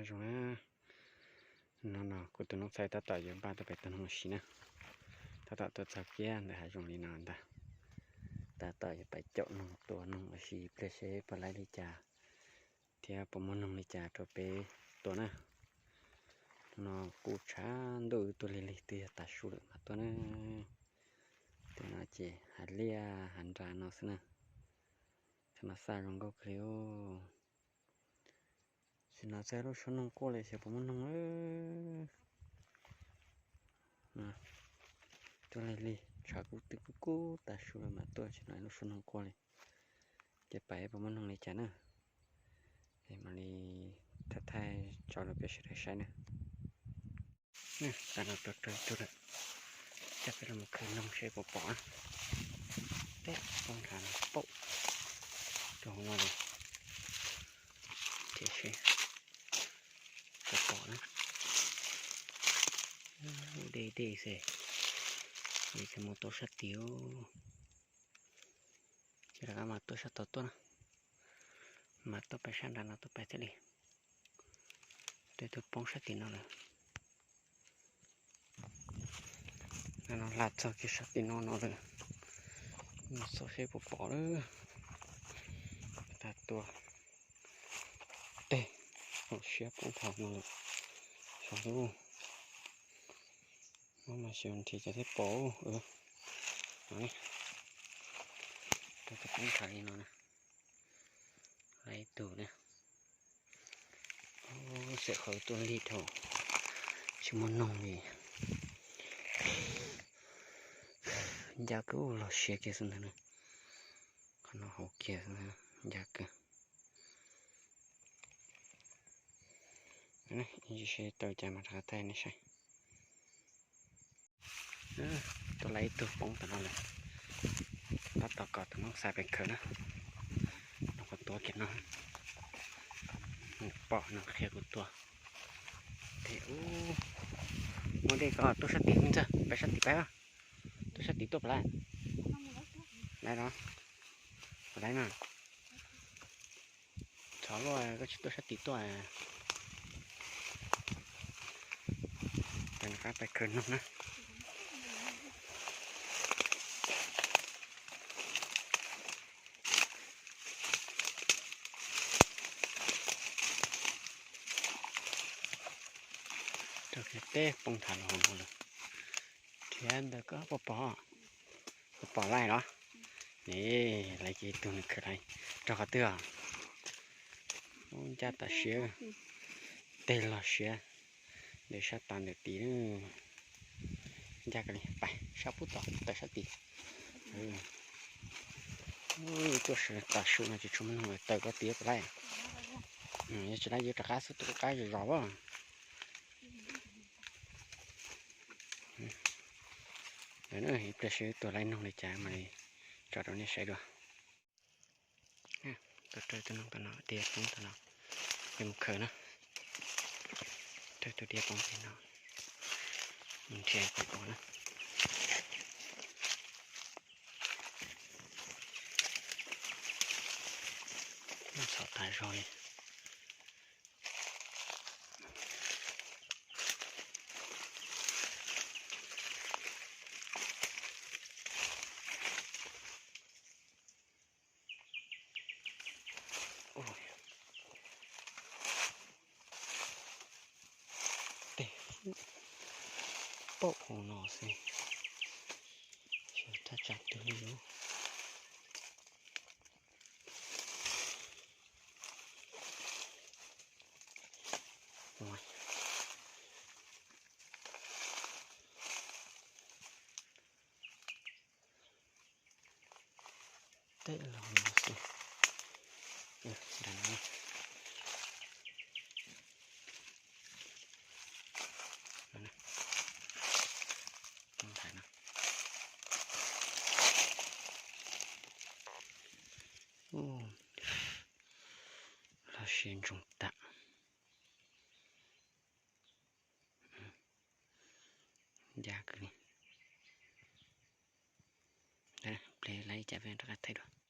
Zoo na, no no kuv tus noob txhais tab tom yuav npaj tuaj pem tua noog ua si na. Tab tom tuaj txog kiag ntawm hav zoov li no ntag. Tab tom yuav pais caum noog tua noog ua si ib pliag seb puas laib li cas thiab puas muaj noog li cas rau peb tua na. No kuj tshav ntuj wb tuaj lig lig twb yog tav su lawm mas tuaj na. Tej no ces hav liaj hav nra no xwb na. Txhia mas xaj zoo nkauj kawg li. Sim no txog lub suab noog quaj li xyov puas muaj noog. Tuaj lig lig tshav kub twb kub kub tav su lawm mas tuaj tsis no lub suab noog quaj li. Ces pais puas muaj noog li cas na. Es mam li thaij thaij tso rau peb sawv daws saib na. Tam no tuaj raws tuaj lawm, coj peb los mus khwv noog seb puas pom na. Teb poob nrad no paum rau hauv no lawm. Ces seb puas pom na. Deb deb xwb, ces mus tuaj sab tid. Ces rov qab mas tuaj sab tod tuaj na, mas tuaj pais sab nrad no tuaj pais thiaj li. Tej twb poob sab tim no lawm. No hla txog kiag sab tim no no lawm, mus xauj seb puas pom lawm. Tag tua tej, hauv siab poob nrad no lawm. Xyov lub, no mas xyov nrhiav cas thiaj pom. Rau tus poob nrad li no na, lawm ib tug na. Xeem qhov tuaj lig dhau, tsis muaj noog li. Ncaj kawg, los siav kiag xwb ntag na. Qhov no hauv kiag xwb, ncaj kawg. Ib ntsis seb tau cas mas rov qab thaij nej saib. Tuaj lawm ib tug poob tom no lawm. Tab tom kom tus noob xais pais khaws na. Nws qhuav tuav kiag no, nws pom nws qhia kuv tua. Tes ub, muaj dej ko tuaj sab tim ntxawg, pais sab tim pais. Tuaj sab tim tuaj puas laib? Laib los? Puas laib na? Txhob luaj, koj tsis tuaj sab tim tuaj. Pais nram qab pais khaws noog na. Rau kiag teb poob nrad los hauv no lawm. Nrhiav ntawm koj puas pom? Puas pom laij los? Nim, laij ces ib tug nws khwv laij rau qhov twg os? Ub, ncaj tam siav, teg los siav, ntawm sab tas ntawm tid. Ncaj kawg li, pais sab pub tom tawm sab tid. Tuaj sawv tas su no tsis tshua muaj noog, tawm koj tid puas laij? Yog tsis laij yuav rov qab xwb, tus qab zom zos as. Ib pliag seb tus laij noog li cas mam li tso rau nej saib dua. Tuaj raws tus noog tom no, diav poob tom no, yuav mus khaws na. Raws tus diav poob tim no, mus nrhiav kom ua na. Noj txhom tas zog li. Tej paum hauv no xwb, xyov thaj tsam twg li lawm. Tej los no xwb. Nram no, no, no, los siav ntsoog tas. Ncaj kawg li. Pliag laij cas peb rov qab thaij dua.